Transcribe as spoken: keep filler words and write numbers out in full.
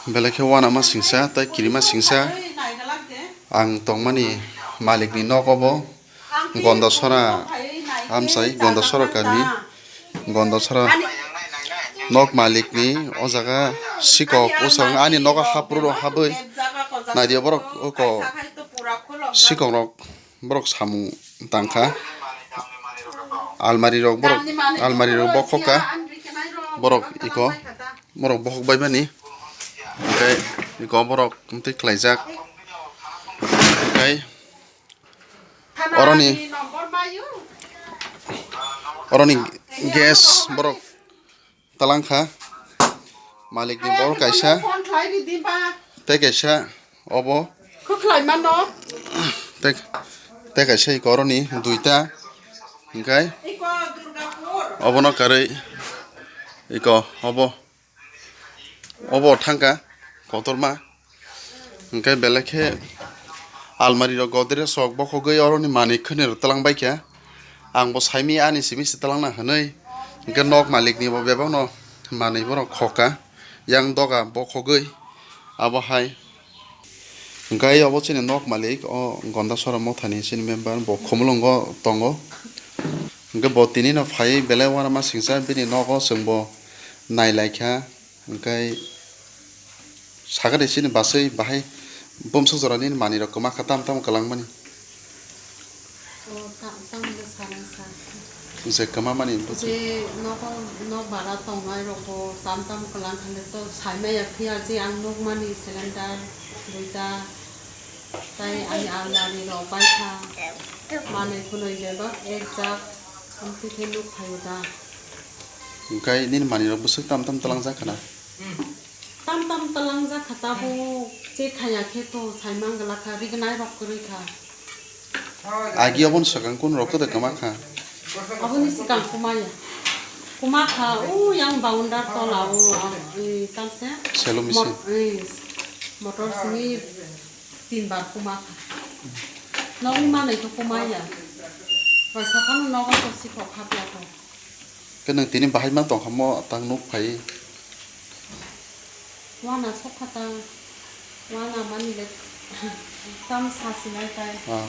Belai khe uanama singsa tei kirima singsa. Ang tongmani malikni nogo bo Gondasora, amsai Gondasora kami, Gondasora nok malikni o jaga sikok usang ani nogo hapru rok habwi naidio borok oko sikok rok borok samung tangkha almari rok borok almari rok bokhokha borok iko borok bokhok bai mani tei iko borok tei khlaijak tei Oroni, oroni gas borok talang kha. Malik ni bor kaisa, tei kaisa obo, tei, tei kaisa iko oroni duita, hingkai obono karwi iko obo. Obo thangkha kotorma. Hingkhe belai khe almari rok godrej rok bokhogwi oroni manwi khwnwi rok twlang baikha. Ang bo saimanya ani simi se twlangna hwnwi. Hingkhe nok malik ni bo bebak no manwi borok khokha. Yang doga bokhogwi abo hai. Hingkhe obo chini nok malik o Gondasora mothani chini member bo Khumulwngo tongo. Hingkhe bo tini no phai belai uanama singcha bini nogo chwng bo nailaikha. Hingkhe sakha de chini baswi bahai bumswk jora nini manwi rok kwma kha tamo tamo kwlangmani. O, ta-, tamo de sana sa. Je kwma mani buji. Je nogo, nok bara tongnai rok bo tam tam kwlang kha le to saimanya phiya je ang nukmani cylinder duita tai ani almari rok bai kha manwi khwnwi bebak ek jak amtwi khe nuk phaio da. Hingkhe nini manwi rok bwswk tam tam twlang jak khana. Tam tam twlang jak kha tabuk che khaya khe to saimang gala kha rignai rok kwrwi kha. Agi oboni swkang kun rok kwdwk kwma kha. Aboni swkang kumaya. Kuma kha o yang boundar tola o, e, tamse. Selo misi. Mot-, e, motor simi tin bar kuma kha. Nogni manwi to kumaya. Bai saphano nogo to sikhok hapya to. Khe nwng tini bahai ma tong kha mo tang nuk phai. Wana sok kha ta, wana mani le tam sa sinai tai. Ah.